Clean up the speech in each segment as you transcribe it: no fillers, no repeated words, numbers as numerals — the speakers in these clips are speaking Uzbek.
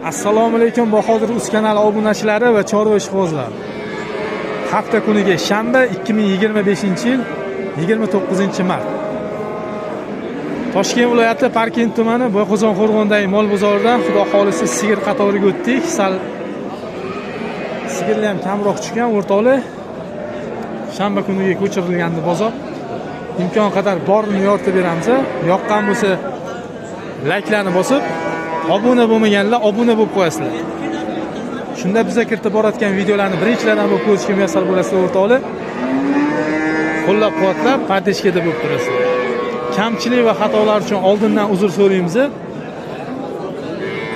Assalomu alaykum Bahodir Uz kanali obunachilari va chorva ishqibozlari. Hafta kuniga shanba 2025-yil 29-mart. Toshkent viloyati Parkent tumani Boyqozon qo'rg'onidagi mol bozoridan Xudo xolisi sigir qatoriga o'tdik. Sal sigirlar ham kamroq tushgan o'rtoqlar. Shanba kuniga ko'chirilgandi bozor. Imkon qadar borini yoritib beramiz. Yoqqan bo'lsa layklarni bosib, obuna bo'lmaganlar obuna bo'lib qo'yasizlar. Shunda biza kiritib borayotgan videolarni birinchilardan bo'lib ko'rishga muyassar bo'lasizlar o'rtoqlar. Qo'llab-quvvatlab, podeshkada bo'lib turasizlar. Kamchilik va xatolar uchun oldindan uzr so'raymiz.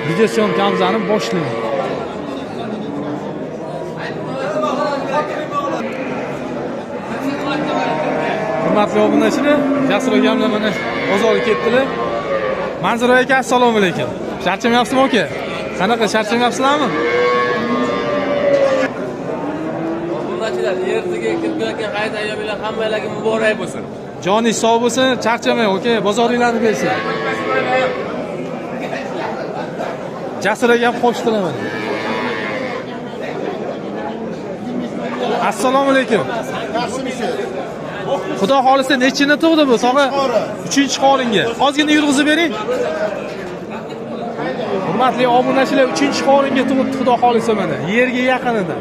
Video syomkamizni boshlaymiz. Hurmatli obunachilar, Jasur akamlar mana bozorga ketdilar. Manzura aka, assalomu alaykum. Charchamayapsizmi aka? Qanaqa, charchamayapsizlarmi? Obunachilar, ertaga kirib kelayotgan hayit ayyomilar hammalarga muborak bo'lsin. Joningiz sog' bo'lsin, charchamang aka, bozoringlarni bersin. Jasur akam qo'shdilar mana. Assalomu alaykum. Yaxshimisiz? Xudo xolisa nechini tug'di bu? Sog'a 3-qoringa. Ozgina yurg'izib bering. Hurmatli obunachilar, 3-qoringa tug'ibdi Xudo xolisa mana. Yerga yaqinidan.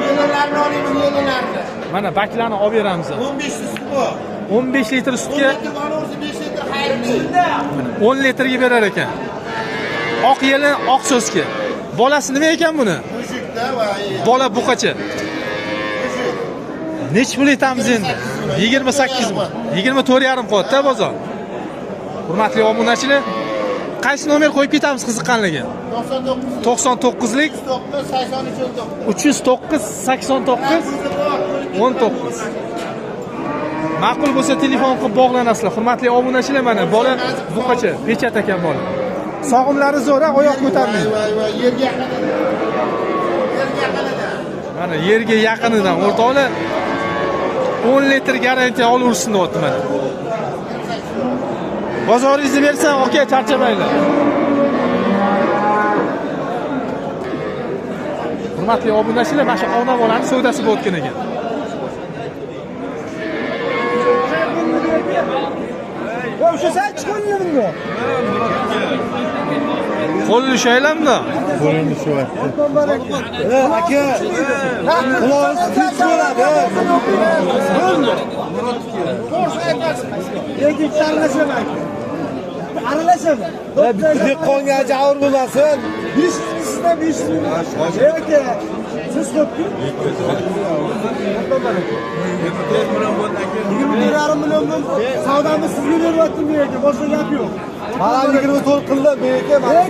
Yelinlarni olaymiz, yelinlarni. Mana baklarni olib beramiz. 15 sut bu. 15 litr sutga 5 litr xayrli. 10 litrga berar ekan. Oq yelin, oq so'zga. Bolasi nima ekan buni? Mushukda va bola buqacha. Nech pul etamiz endi? 28 ming. 24,5 qo'yapti bozor. Hurmatli obunachilar, qaysi nomer qo'yib ketamiz qiziqqanligi? 99lik 309 89 19. Ma'qul bo'lsa telefon qilib bog'lanasizlar. Hurmatli obunachilar, mana bola buqacha, pechat ekan bola. Sog'imlari zo'r, oyoq ko'tarmaydi. Yerga yaqinidan. Yerga yaqinidan. Mana yerga yaqinidan o'rtoqlar 10 litr garantiya olaversin deyapti mana. Bozoringizni bersam, aka, charchamanglar. Hurmatli obunachilar, mana shu ona bolani savdosi bo'layotgan ekan. Ya o'sha sen chiqingmi bunga? Qo'lni ushlaylarmi? Qo'lini ushlayapti. Aka, qulog'ingiz tinch bo'ladi. To'g'ri aytasiz. Lekin aralashaman aka. Aralashaman. Bitta dehqonga javr bo'lmasin. 500 ming sizdan 500 ming. Aka, siz ko'pku? 24,5 million bo'ldi. Savdoni sizga beryaptim men aka, boshqa gap yo'q. Mana 24 qildim men aka, mana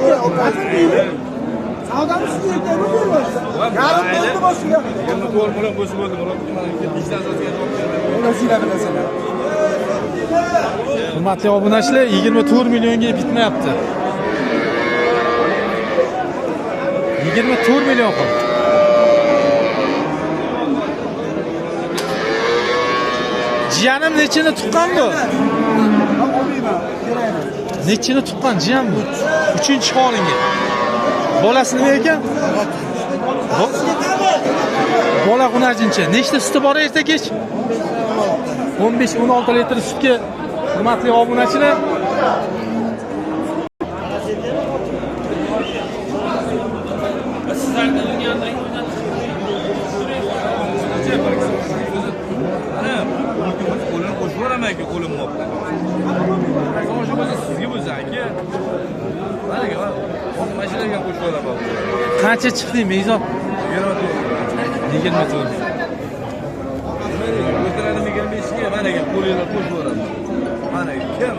savdoni sizga aka, nima beryapsiz? Yarim bo'ldi boshqa gap. 24 million bo'lsa bo'ldi, Murod. Mana ikkita asosiga javob berdim. O'zinglar bilasizlar. Hurmatli obunachilar, 24 millionga bitmayapti. 24 million qildi. Jiyanim nechini tuqqan bu? Nechini tuqqan jiyan bu? 3-qoringa. Bolasi nima ekan? Bola g'unajincha. Nechta suti bor erta kech? 15-16 litr sutga. Hurmatli obunachilar, qo'lini qo'shib yuboraman aka, qo'limni olib. O'sha bo'lsa sizga bo'lsa aka. Mana aka, mashinaga qo'shib yuboraman. Qancha chiqdi mezon? 24. 24. 25 ga mana aka qo'lini qo'shib yuboraman. Mana kim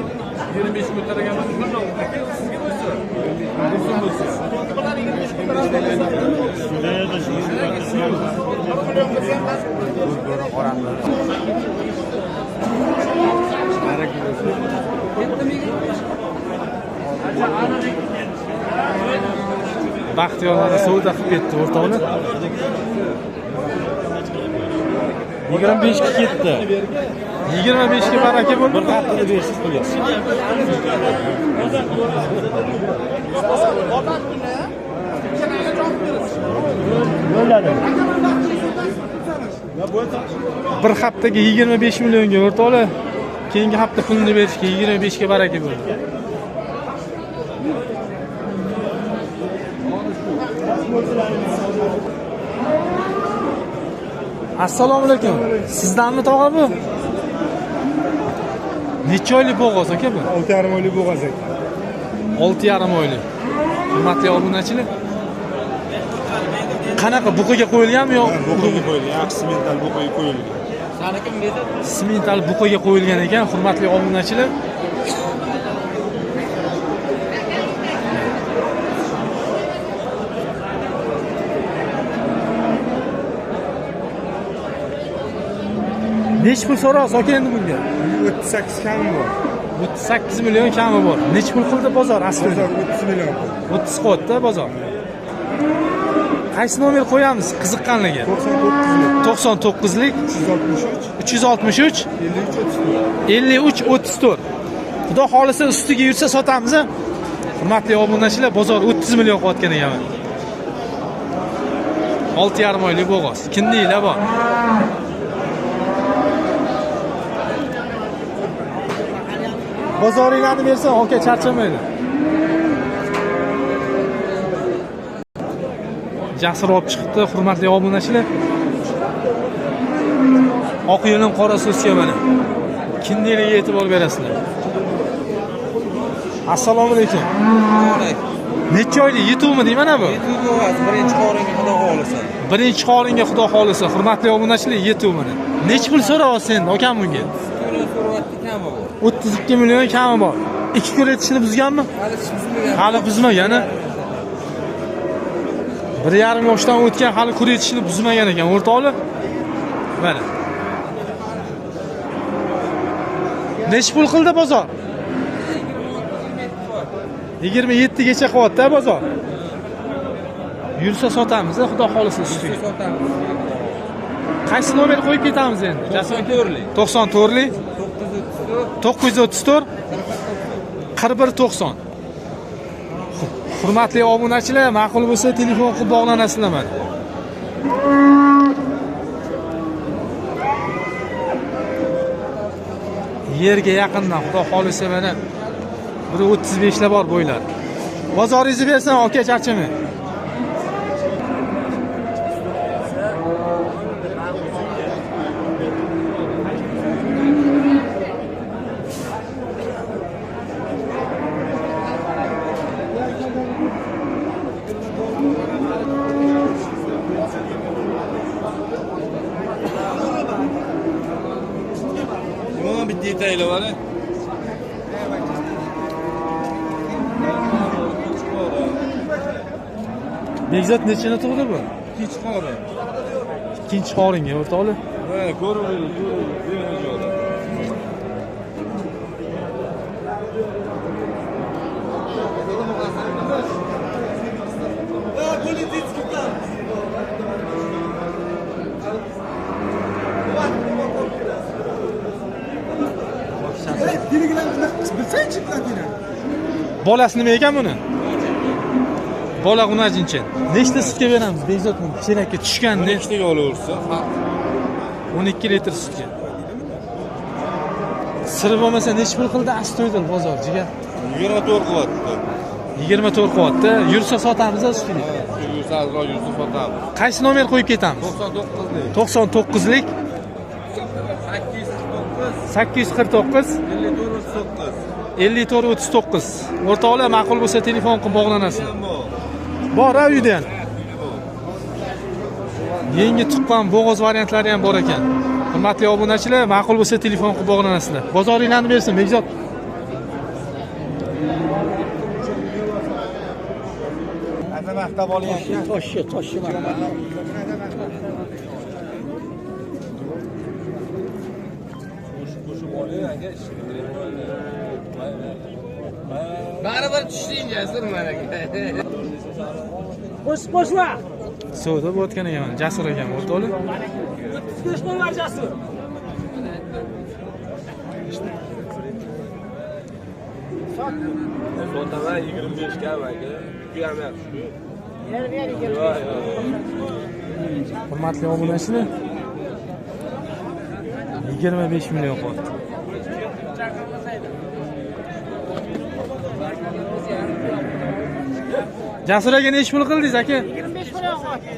25 ko'targan bo'lsa, shundoq aka sizga bo'lsa. Dursun bo'lsa. Baxtiyorlar savdo qilib ketdi o'rtoqlar. 25 ga ketdi. 25 ga baraka bo'ldi. Bir haftada 500 pulga. Bir haftaga 25 millionga o'rtoqlar. Keyingi hafta pulini berishga 25 ga baraka bo'ldi. Assalomu alaykum. Sizdanmi tog'a bu? Necha oylik bo'g'oz aka bu? 6,5 oylik bo'g'oz aka. 6,5 oylik. Hurmatli obunachilar. Qanaqa buqaga qo'yilganmi yo? Buqaga qo'yilgan, yaxshi simental buqaga qo'yilgan. Simental buqaga qo'yilgan ekan, hurmatli obunachilar. Necha pul so'raysiz aka endi bunga? 38 kami bor. 38 million kami bor. Necha pul qildi bozor aslida? Bozor 30 million qildi. 30 qo'ydi bozor. Qaysi nomer qo'yamiz qiziqqanligi? 99lik. 99lik 363 363 53 34. 53 34. Xudo xolisa ustiga yursa sotamiz. Hurmatli obunachilar, bozor 30 million qilayotgan ekan. 6,5 oylik bo'g'oz. Kindiklar bor. Bozoringlarni bersa, aka charchamaydi. Jasur olib chiqdi, hurmatli obunachilar. Oq yo'lin qora so'zga mana. Kindiklarga e'tibor berasizlar. Assalomu alaykum. Necha oylik yetuvmi deyman bu? Yetuv bo'g'oz, birinchi qoringa xudo xolisa. Birinchi qoringa xudo xolisa, hurmatli obunachilar, yetuv mana. Necha pul so'rayapsiz endi akam bunga? 32 million kami bor. 2 kun etishini buzganmi? Hali buzmagan. 1,5 yoshdan o'tgan, hali kur etishini buzmagan ekan o'rtoqlar. Mana. Necha pul qildi bozor? 27 gacha qilyapti bozor. Yursa sotamiz, xudo xolisa ustiga. Sotamiz. Qaysi nomer qo'yib ketamiz endi? 94lik. 94lik. 934 41 90. Hurmatli obunachilar, ma'qul bo'lsa telefon qilib bog'lanasizlar mana. Yerga yaqindan xudo xolisa mana 1.35 lar bor bo'ylar. Bozoringizni bersin aka, charchamang. Detayli var. Bekzod nechini tug'di bu? Ikkinchi qorin. Ikkinchi qoringa o'rtoqlar. Ha, ko'rib ko'rib. Bolasi nima ekan buni? Bola g'unajincha. Nechta sutga beramiz Bekzod buni? Chelakka tushganda 12 taga olaversa, 12 litr sutga. Siri bo'lmasa necha pul qildi astoydil bozor jigar? 24 qilyapti. 24 qilyapti. Yursa sotamiz ustiga. Yursa azroq yursa sotamiz. Qaysi nomer qo'yib ketamiz? 99lik. 99lik 849 849 54 39. 54 39. O'rtoqlar, ma'qul bo'lsa telefon qilib bog'lanasizlar. Bor, ha uyda ham. Yangi tuqqan bo'g'oz variantlari ham bor ekan. Hurmatli obunachilar, ma'qul bo'lsa telefon qilib bog'lanasizlar. Bozoringlarni bersin, Bekzod. Maqtab olgan. Toshchi, toshchi maqtab. Baribir tushding Jasur mana. Qo'shib qo'shma. Savdo bo'layotgan ekan, Jasur ekan, o'rtoqlar. 35 qo'y var Jasur. Sotaman 25 ga aka. Yuki ham yaxshi. Hurmatli obunachilar, 25 million qoldi. Jasur aka nechi pul qildingiz aka? 25 million qoldi.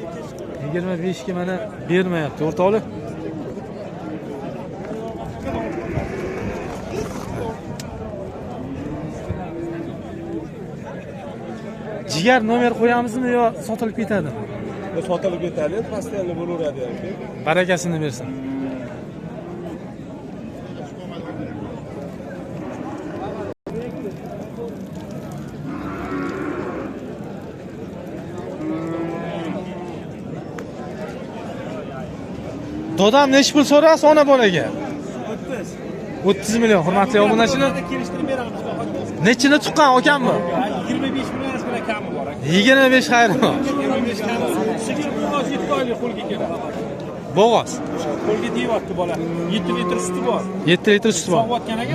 25 ga mana bermayapti o'rtoqlar. Jigar nomer qo'yamizmi yo sotilib ketadimi? Sotilib ketadi, постоянно bo'laveradi aka. Barakasini bersin. Dodam nechi pul so'rasiz ona bolaga? 30 million. Hurmatli obunachilar, kelishtirib beramiz. Nechini tuqqan akammi? 25 million ozgina kami bor aka. 25 xayri. 25 kami. Sigir bo'g'oz 7 oylik qo'lga keladi. Bo'g'oz. Qo'lga tegyapti bola. 7 litr suti bor. 7 litr suti bor.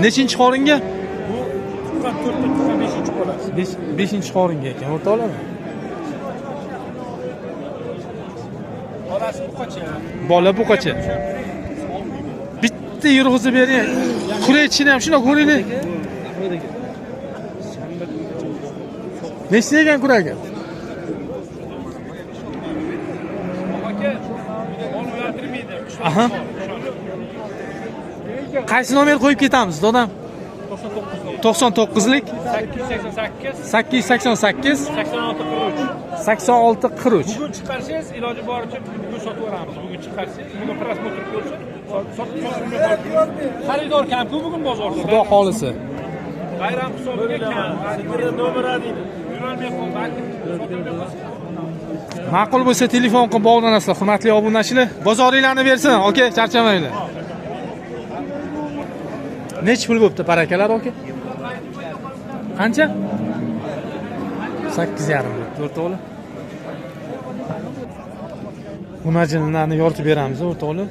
Nechinchi qoringa? Bu tuqqan 4 ta tuqqan 5-chi bolasi. 5-chi qoringa ekan, o'rtoqlar. Bolasi buqacha. Bola buqacha. Bitta yurg'izib bering. Kuraychini ham shundoq ko'ringlar. Nechta ekan kuragi? Aka, mol uyaltirmaydi. Aha. Qaysi nomer qo'yib ketamiz, dodam? 99lik 888 888 86 43 86 43. Bugun chiqarsangiz, iloji boricha bugun sotib yuboramiz. Bugun chiqarsangiz, bugun prosmotr ko'rsa, sotib xaridor kam-ku bugun bozorda. Xudo xolisi. Bayram hisobiga kam. Yurolmay qoldi, balki sotilmay qolsa. Ma'qul bo'lsa telefon qilib bog'lanasizlar, hurmatli obunachilar. Bozoringlarni bersin, aka, charchamanglar. Nechi pul bo'pti barakalar, aka? Qancha? 8,5 bo'pti, o'rtoqlar. Xunajinlarni yoritib beramiz, o'rtoqlar.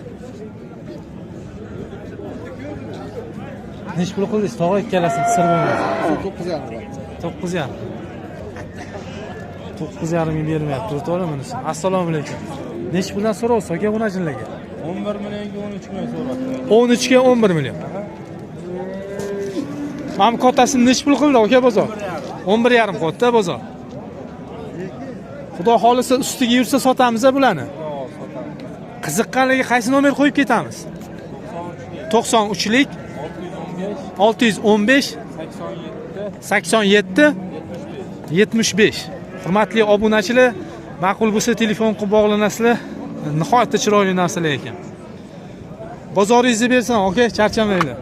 Nechi pul qildingiz? Tog'a ikkalasini sir bo'lmadi. 9,5. 9,5. 9,5 ming bermayapti, o'rtoqlar bunisi. Assalomu alaykum. Nechi puldan so'raysiz aka xunajinlarga? 11 millionga 13 million so'rabdi. 13 ga 11 million. Mana bu kattasini nechi pul qildi aka bozor? 11,5 qilyapti bozor. Xudo xolisa ustiga yursa sotamiz bularni. Qiziqqanligi qaysi nomer qo'yib ketamiz? 93lik 615 87 75. Hurmatli obunachilar, ma'qul bo'lsa telefon qilib bog'lanasizlar. Nihoyatda chiroyli narsalar ekan. Bozoringizni bersin, aka, charchamanglar.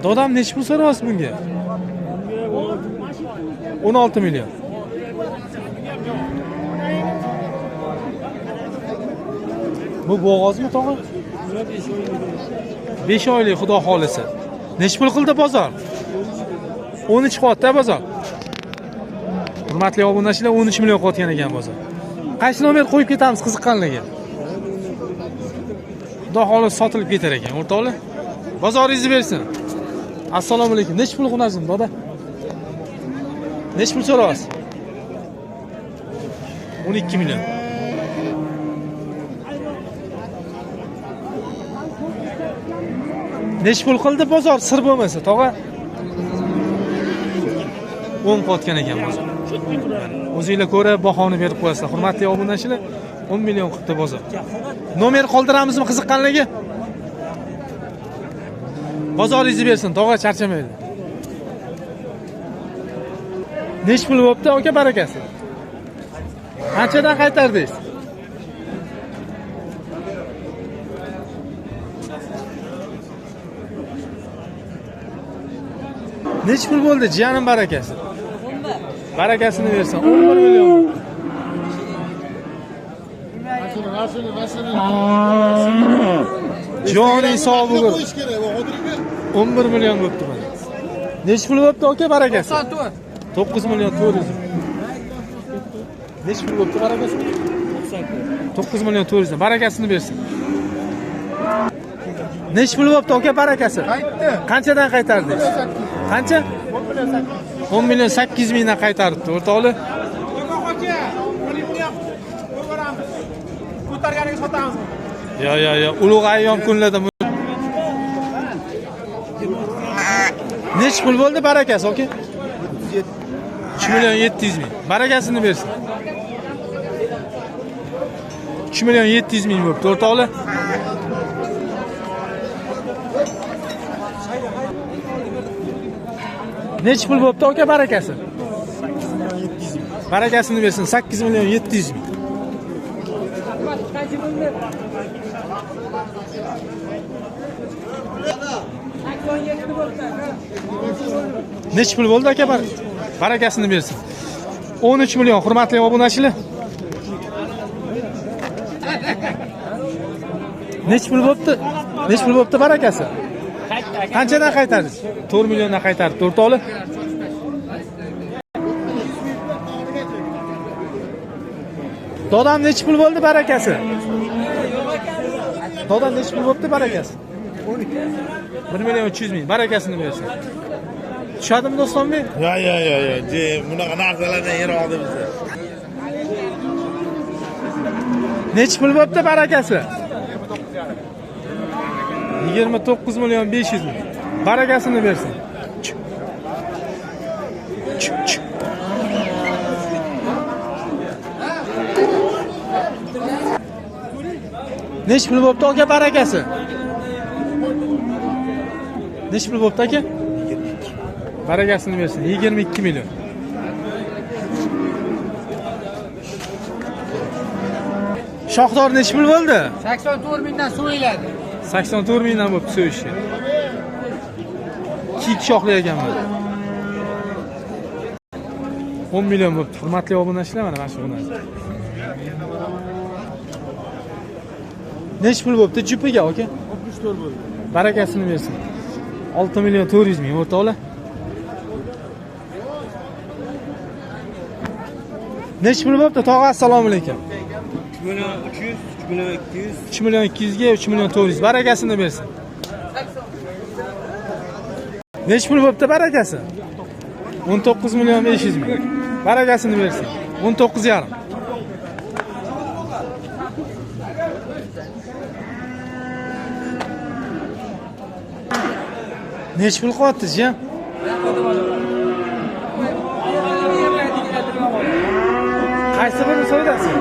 Dodam nechi pul so'rayapsiz bunga? 16 million. Bu bo'g'ozmi tog'a? 5 oylik xudo xolisa. Nechi pul qildi bozor? 13 qilyapti bozor. Hurmatli obunachilar, 13 million qilayotgan ekan bozor. Qaysi nomer qo'yib ketamiz qiziqqanligi? Xudo xolisa sotilib ketar ekan, o'rtoqlar. Bozoringizni bersin. Assalomu alaykum. Nechi pul xunajin, doda? Nechi pul so'rayapsiz? 12 million. Nechi pul qildi bozor sir bo'lmasa, tog'a? 10 qilayotgan ekan bozor. O'zingizlar ko'rib bahoni berib qo'yasizlar. Hurmatli obunachilar, 10 million qilibdi bozor. Nomer qoldiramizmi qiziqqanligi? Bozoringizni bersin, tog'a, charchamaydi. Nechi pul bo'pti aka barakasi? Qanchadan qaytardingiz? Nechi pul bo'ldi jiyanim barakasi? Barakasini bersin. 11 million. Joning sog' bo'lsin. 11 million bo'pti mana. Nechi pul bo'pti aka barakasi? 94. 9 million 400. Nechi pul bo'pti barakasi? 9 million 400. Barakasini bersin. Nechi pul bo'pti aka barakasi? Qaytdi. Qanchadan qaytardingiz? Qancha? 10 million 800 mingdan qaytaribdi o'rtoqlar. Ko'targaniga sotamiz. Yo, yo, yo, ulug' ayyom kunlarda Nechi pul bo'ldi barakasi aka? 3 million 700 ming. Barakasini bersin. 3 million 700 ming bo'libdi o'rtoqlar. Nechi pul bo'pti aka barakasi? 8 million 700 ming. Barakasini bersin. 8 million 700 ming. Nechi pul bo'ldi aka barakasini bersin. 13 million hurmatli obunachilar. Nechi pul bo'pti? Nechi pul bo'pti barakasi? Qanchadan qaytardingiz? 4 milliondan qaytardi o'rtoqlar. Dodam nechi pul bo'ldi barakasi? Dodam nechi pul bo'pti barakasi? 1 million 300 ming. Barakasini bersin. Tushadimi Dostonbek? Yo, yo, yo, yo. Bunaqa narsalardan yiroqda bizda. Nechi pul bo'pti barakasi? 29 million 500 ming. Barakasini bersin. Nechi pul bo'pti aka barakasi? Nechi pul bo'pti aka? Barakasini bersin. 22 million. Shoxdor nechi pul bo'ldi? 84 mingdan so'yiladi. 84 mingdan bo'libdi so'yishi. Kiyik shoxli ekan mana. 10 million bo'libdi. Hurmatli obunachilar, mana shu narsa. Nechi pul bo'libdi jupiga aka? 64 bo'ldi. Barakasini bersin. 6 million 400 ming o'rtoqlar. Nechi pul bo'pti tog'a? Assalomu alaykum. 3 million 300, 3 million 200. 3 million 200 ga 3 million 400. Barakasini bersin. Nechi pul bo'pti barakasi? 19 million 500 ming. Barakasini bersin. 19,5. Nechi pul qilyapti jiyan? Qaysi birini so'ydasi?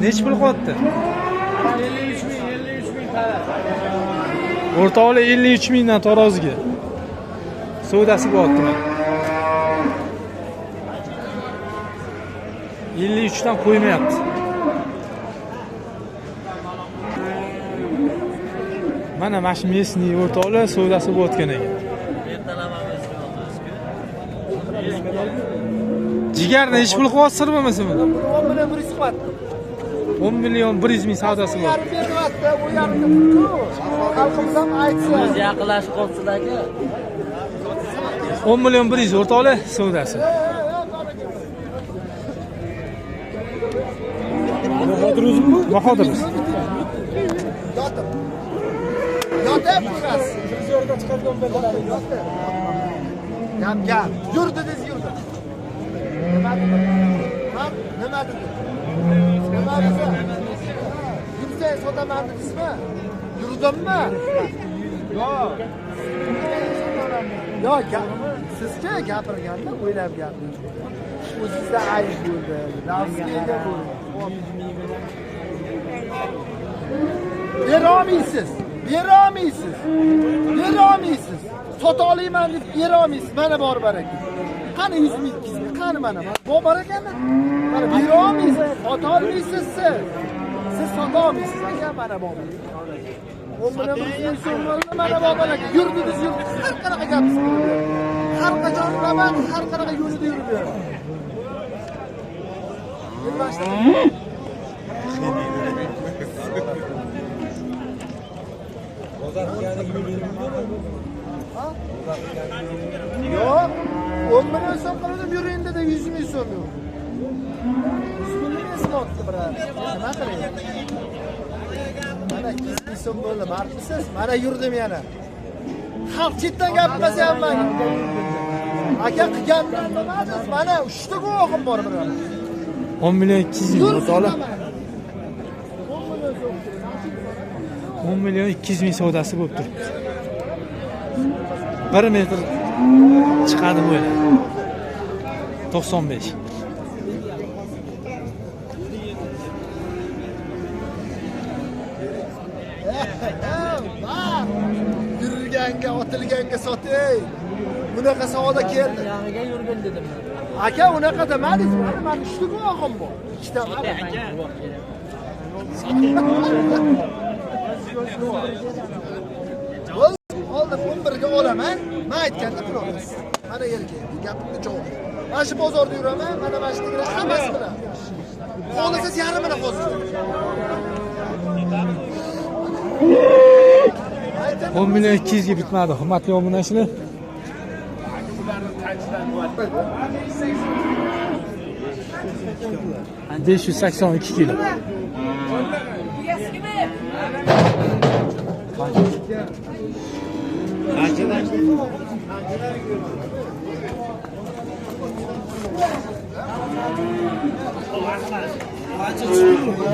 Nechi pul qilyapti? 53 ming, 53 ming talab. O'rtoqlar 53 mingdan taroziga. Savdasi bo'lyapti mana. 53 dan qo'ymayapti. Mana mana shu mesniy o'rtoqlar savdasi bo'layotgan ekan. Jigar nechi pul qilyapti sir bo'lmasa buni? 10 million 100 qilyapti. 10 million 100 ming savdosi bor. Yarim beryapti, u yarimta pul-ku. Xalqimiz ham aytsa. O'zi yaqinlashib qolsin-aka. 10 million 100 o'rtoqlar savdosi. Bahodir o'zimi? Bahodir. Yotib. Yotib turasiz. Yo'lga chiqadigan bo'ladi. Gap gap. Yur dedingiz, yurdi. Nima dedi? Ha? Nima dedi? Nima dedi? Yursangiz sotaman dedingizmi? Yurdimmi? Yo'q. Yo'q, sizga gapirganda o'ylab gapiring. O'zingizda ayb bo'ldi, nafsga ega bo'ldi. Bera olmaysiz, bera olmaysiz, bera olmaysiz. Sota olmayman deb bera olmaysiz. Mana bor baraka. Qani 100 ming, 200 ming, qani mana. Bor barakami? Mana bera olmaysiz, sota olmaysiz siz. Siz sota olmaysiz aka, mana bor. 10 million 100 so'm bo'ldi, mana bor baraka. Yurdingiz, yurdingiz. Har qanaqa gapingiz keladi. Har qachon uraman, har qanaqa yo'lida yurib beraman. Yo'q, 10 million so'm qildim, yuring dedi, 100 ming so'm yo'q. 100 ming eslatdi birodar. Nima qiling? Mana Mana 200 ming so'm bo'ldi, mardmisiz? Mana yurdim yana. Xalq chetdan gapirmasa ham men. Aka qilgandan bilmadingiz, mana 3 ta guvohim bor birodar. 10 million 200 ming o'rtoqlar. 10 million 200 ming savdosi bo'lib turibdi. 1 metr chiqadi bu yerda. 95. Yurganga, otilganga sotay. Bunaqa savdo keldi. Yog'iga yurgin dedim. Aka unaqa demadingiz, mana meni 3 ta guvohim bor. Ikkita oldim 11 ga olaman. Men aytganda pul olasiz. Mana yerga gapimni javob. Mana shu bozorda yuraman, mana shu yerdagilar hammasi biladi. Xohlasangiz yarmini hozir. 10 million 200 ga bitmadi, hurmatli obunachilar. 582 kilo.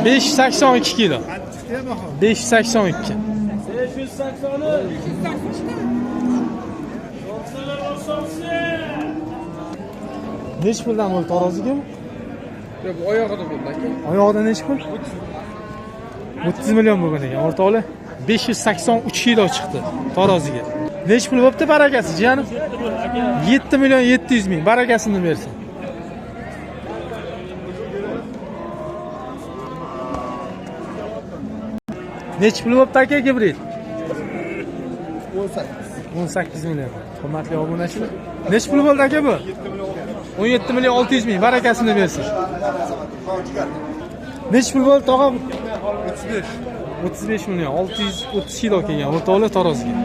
582 kilo. 582. 583. Nechi puldan bo'ldi taroziga? Yo'q, oyog'ida bo'ldi aka. Oyog'ida nechi pul? 30 million bo'lgan ekan o'rtoqlar. 583 kilo chiqdi taroziga. Nechi pul bo'pti barakasi jiyanim? 7 million 700 ming barakasini bersin. Nechi pul bo'pti aka gibrid? 18. 18 million. Hurmatli obunachilar. Nechi pul bo'ldi aka bu? 17 million 600 ming barakasini bersin. Nechi pul bo'ldi tog'a? 35. 35 million 630 kilo kelgan o'rtoqlar taroziga.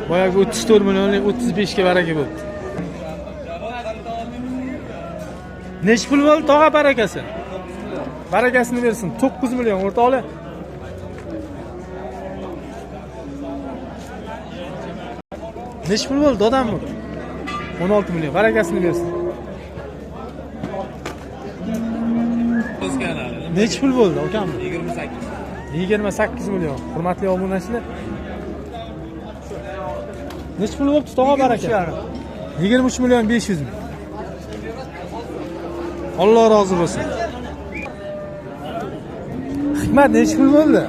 Boyagi 34 millionlik 35 ga baraka bo'ldi. Nechi pul bo'ldi tog'a barakasi? Barakasini bersin. 9 million o'rtoqlar. Nechi pul bo'ldi dodam bu? 16 million barakasini bersin. Nechi pul bo'ldi akam? 28. 28 million. Hurmatli obunachilar. Nechi pul bo'pti tog'a baraka? 23 million 500 ming. Alloh rozi bo'lsin. Hikmat nechi pul bo'ldi?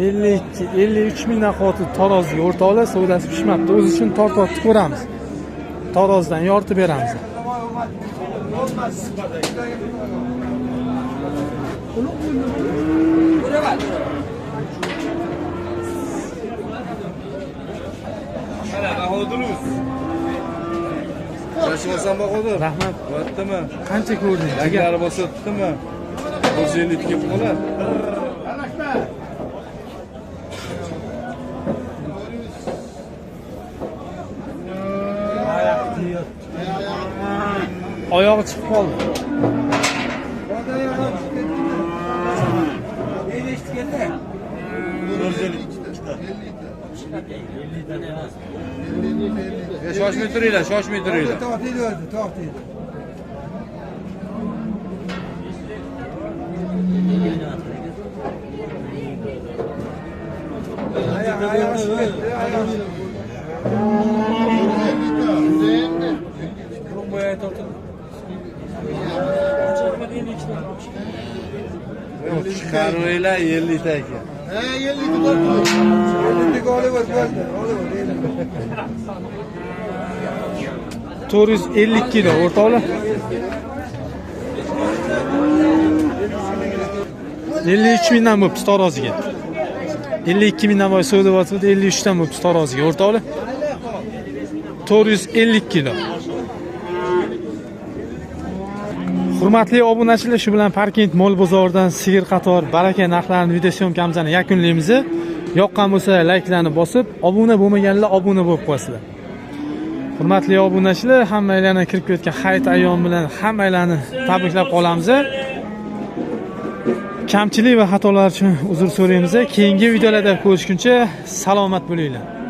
52, 53 mingdan qotil taroziga o'rtoqlar, savdosi pishmabdi. O'zi uchun tortib ko'ramiz. Tarozidan yoritib beramiz. Shoshmasan Bahodir. Rahmat. Bo'ptimi? Qancha ko'rding? Agar bosibdimi? 150 kelib qolar. Oyog'i chiqib qoldi. Shoshmay turinglar, shoshmay turinglar. To'xtaydi o'zi, to'xtaydi. Chiqarmanglar 50 ta ekan. Ha, 50 ta tortib. 50 ta olib o'tdi, olib o'tdi. 450 kilo o'rtoqlar. 53 mingdan bo'libdi taroziga. 52 mingdan boy savdo bo'lyapti, 53 dan bo'libdi taroziga o'rtoqlar. 450 kilo. Hurmatli obunachilar, shu bilan Parkent mol bozoridan sigir qator baraka narxlarini video syomkamizni yakunlaymiz. Yoqqan bo'lsa layklarni bosib, obuna bo'lmaganlar obuna bo'lib qo'yasizlar. Hurmatli obunachilar, hammanglarni kirib kelayotgan hayit ayyomi bilan hammanglarni tabriklab qolamiz. Kamchilik va xatolar uchun uzr so'raymiz. Keyingi videolarda ko'rishguncha salomat bo'linglar.